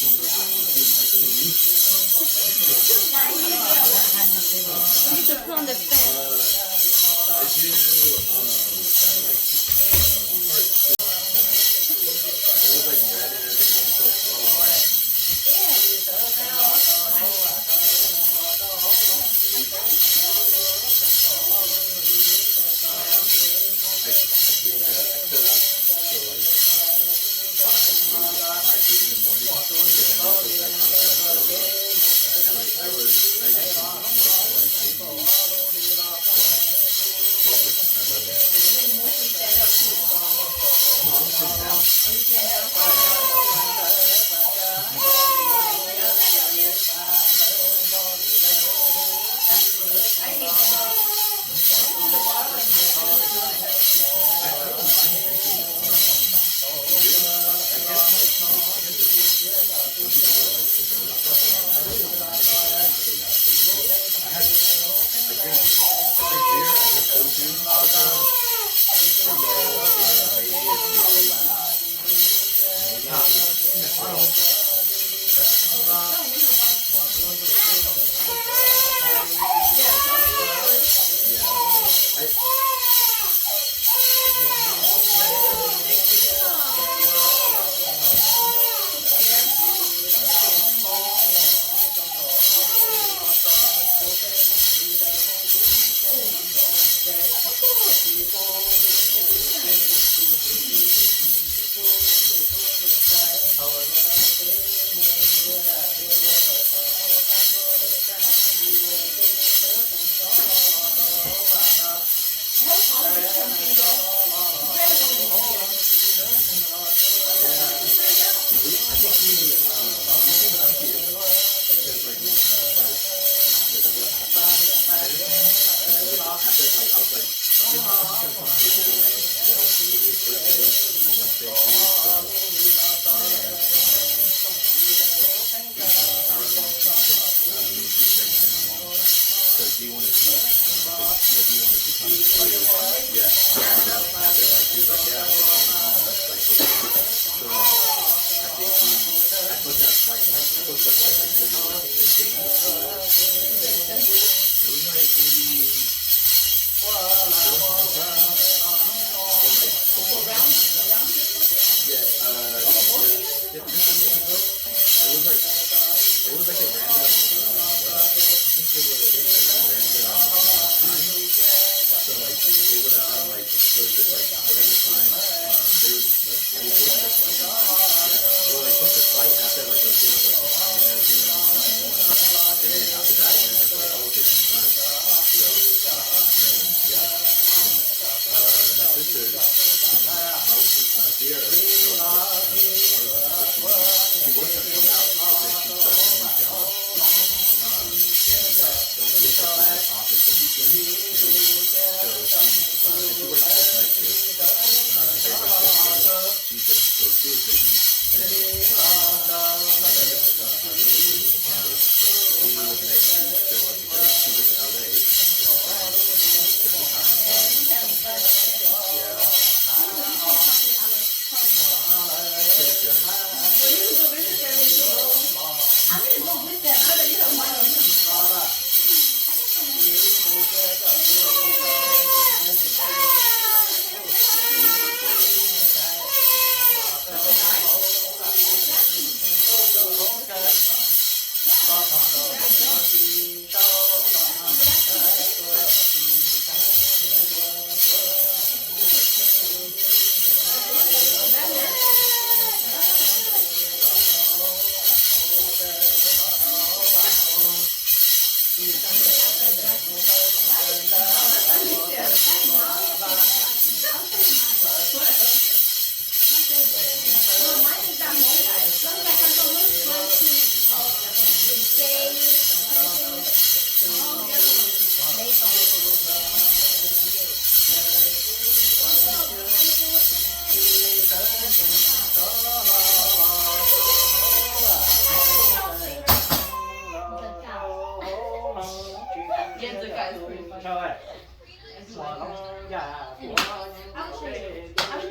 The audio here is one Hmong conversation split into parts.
You need to put on the fan.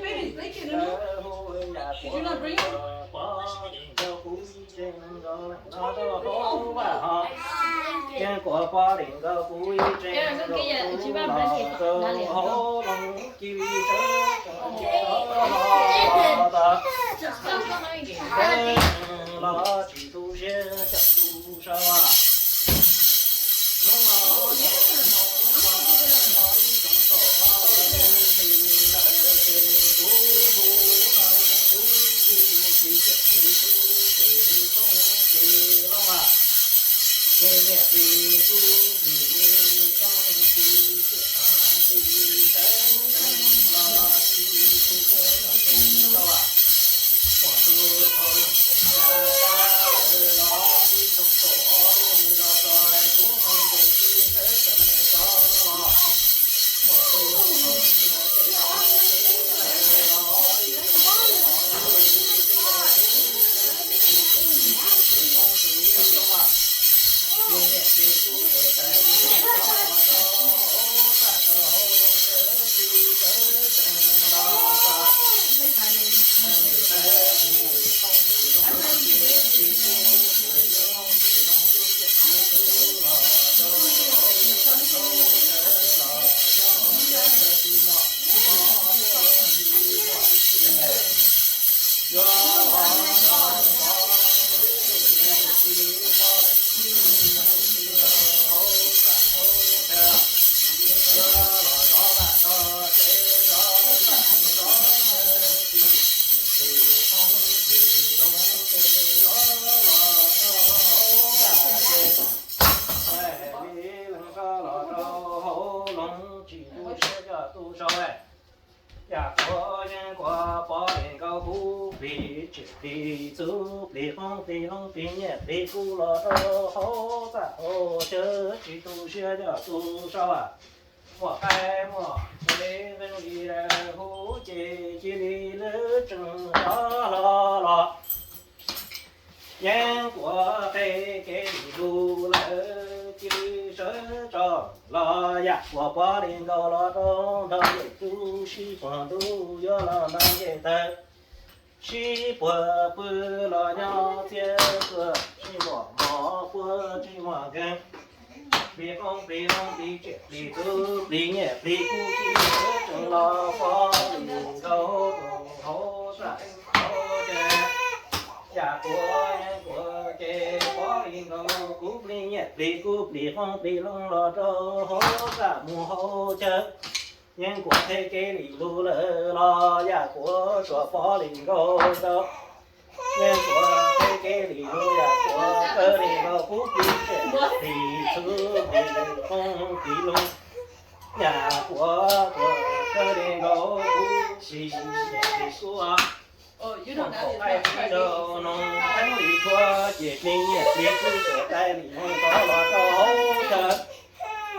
Baby, thank you, no? Did you not bring it? Tsev neeg nrog leej no rau hauv vaj ho, yeej kuas pov li nkaus kuv ib tsev neeg nrog kuv los rau hauv loog cia li sawv tsees los tau. Tsev neeg los tsis tu siab coj tus sau. Los rau hauv loog tsis tu siab coj tus sau. Yam kuv yeej kuas pov li nkaus kuv plig tsiaj plig txhu plig qoob plig loo plig nyiaj plig kub los rau hauv txaj hauv chaw tsis tu siab coj tus sau. Muaj qaib muaj tsev nqeeb li daws huv ces cia li lwb tsees rov hlo los. Yeej kuas qe kev li lug lawm cia li sawv tsees los. Yam kuas pov li nkaus los rau nrog ncej tub sib puag ntuj yuav los nrog ncej taw. Sib puag pw los nyob txiag tuag tsis muaj mov puag tsis muaj nkeeg. Plig qoob plig loo plig tsiaj plig txhu plig nyiaj plig kub cia li sawv tsees los pov li nkaus rau hauv txaj hauv chaw. Yam kuv yeej kuas ces pov li nkaus kuv plig nyiaj plig kub plig qoob plig loo los rau hauv txaj mus hauv chaw. Yeej kuas qe kev li lug lawm los yam kuv tsuas pov li nkaus ntau. Yeej kuas qe kev li lug yam kuv kawg li nkaus kuv plig tsiaj plig txhu plig qoob plig loo. Yam kuv tsuas kawg li nkaus kuv plig tsiaj plig kub. Qaib rau noog theeb li tshuab ces plig nyiaj plig kub ces qaib li noog rov los rau hauv chaw.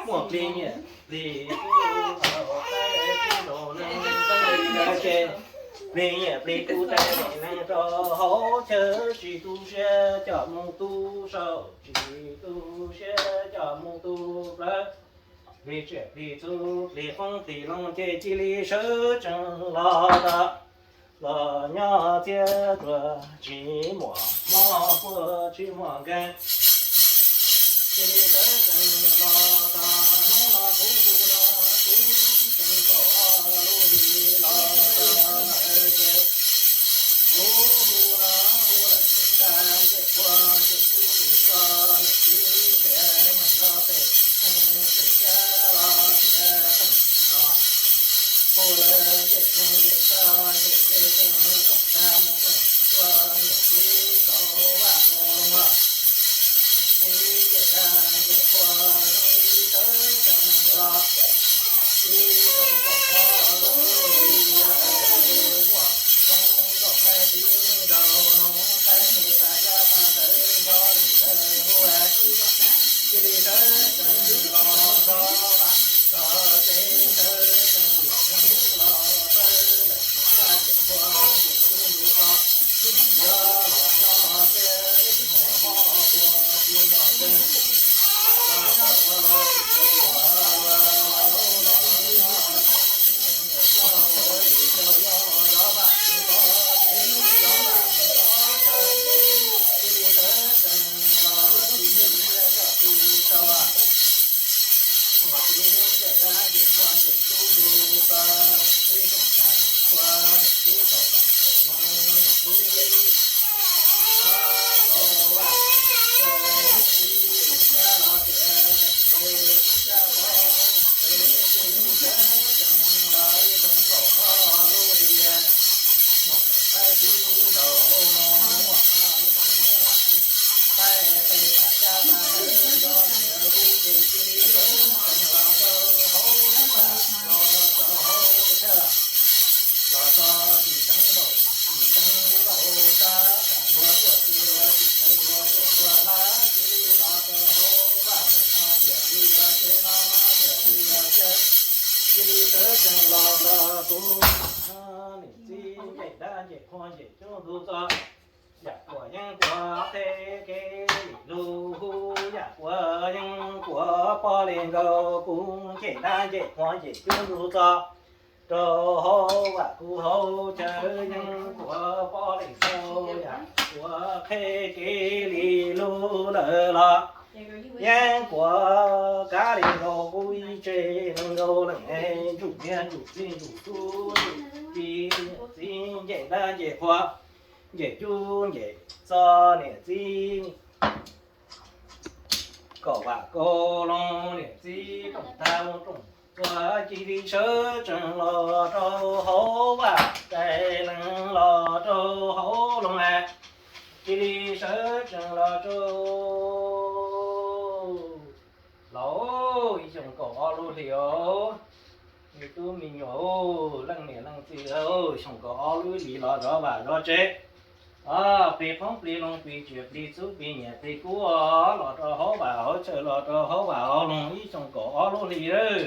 Muaj plig nyiaj plig kub qaib rau noog theeb li tshuab ces plig nyiaj plig kub qaib li noog rau hauv chaw tsis tu siab coj mus tu sau tsis tu siab coj mus tu plawv. Plig tsiaj plig txhu plig qoob plig loo ces cia li sawv tsees los tau. Los nyob txiag tuag tsis muaj mov puag tsis muaj nkeeg. Cia li sawv tsees los tau hnub no kuv hu no kuv tseem kaum ob lub hlis los tau lawm ces kuv hu no hu lawm ces dab ncej puag ces kuv tus tso niam txiv pem meem los pem xeem xwm xyab los tiav teem no. Hu lawm ncej tshoob ncej sab ncej dej tseem koom tag mus koom tuaj niam txiv rau vaj rau loog los. Txiv ncej dab ncej puag zoo li sawv tsees los. Txiv zoo kaum ob lub hlis lawm ces muaj zoo nkaus qaib txiv nraug noog qaib txiv xa yab xa ntawv nrog lwm lawv hu ua txiv cia li sawv tsees los nrog vaj nrog tsev sawv tsees li los sawv lawm ces txaj ces puag ces tub ntuj tso. Yuav los nyob peb tsis muaj mob puag tsis muaj nkeeg, los nyob ua los tsis muaj luag los los nyob tub ntug txo, niam txiv tooj tag tooj tsua, niam txiv kaum vam kaum hmoob, niam txiv laus vaj niam txiv sab los tias tseem cev tus sab pov, niam txiv tsev tseem los ib tsoom kaum ob lub hlis, muaj kaum thaib tib ntaus no muaj ob niam txiv, thaib peb tas sab tas lawv zov niam lawv kuv ces cia li sawv tsees los rau hauv vaj los rau hauv chaw, los txog tsis teev nkaum tsis teev nkaum sab, tas luag tuaj ces luag tsis teev luag tuaj luag hla, cia li los rau hauv vaj lawm no tiam li yuav tsev no tiam li yuav tsev, cia li sawv tsees los rau kuv niam txiv nce dab nce qhua nce cub ntug txo. Yam kuas yeeb kuas qhe kev li lug hu, yam kuas yeeb kuas pob li nkaus kuv nce dab nce qhua nce cub ntug txo. Rau hauv vaj kuv hauv chaw yeeb kuas pob li nkaus yam kuas qhe kev li lug lawm los yeeb kuas kav li nkaus kuv ib tse neeg nkaus leej, ntsuj niam ntsuj txiv ntsuj tub ntsuj tij, txiv nce dab nce qhua, nce cub nce txo, niam txiv kaum vam kaum hmoob, niam txiv rooj tag rooj tsua, cia li sawv tsees los rau hauv vaj, rais lees los rau hauv loog, cia li sawv tsees los rau laus, ib xyoos kaum ob lub hlis os, me tub me nyuam, leej niam leej txiv, xyoo kaum ob lub hlis los zov vaj zov tsev, plig qoob plig loo plig tsiaj plig txhuv plig nyiaj plig kub, los rau hauv vaj hauv chaw los rau hauv vaj hauv loog ib xyoos kaum ob lub hlis.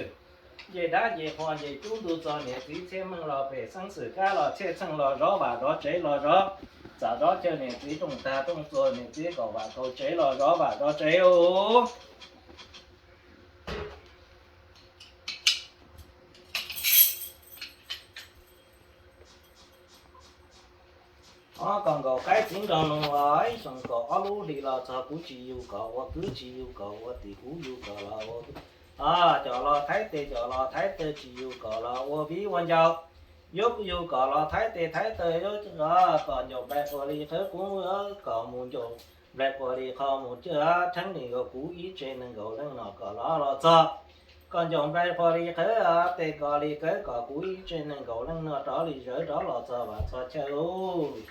Nce dab nce qhua nce cub ntug txo, niam txiv txhiaj meej los pem xeeb xwm kab los txhiaj txheej los zov vaj zov tsev los zov, txam zov chaw niam txiv rooj tag rooj tsua, niam txiv kaum vaj kaum tsev los zov vaj zov tsev os. Ob, koj nkaus qaib txiv nraug nus, ib xyoos kaum ob lub hlis los txog kuv tsis yug kom ua kwv tsis yug kom ua tij, kuv yug kom los ua, cov los Thaib tes cov los Thaib taw tsis yug kom los ua viv ua ncaus. Yuav kuv yug kom los Thaib tes Thaib taw yuav kom ncaus nplaim quas li qhawv, kuv kom mus ncaus nplaim quas li qhov mus caj, theeb li nkaus kuv ib tse neeg nkaus leej no kom los los txog. Kom ncaus nplaim quas li qhawv, tes kom li kawv kom kuv ib tse neeg nkaus leej no rov li zawv rov los txog vaj txog chaw os.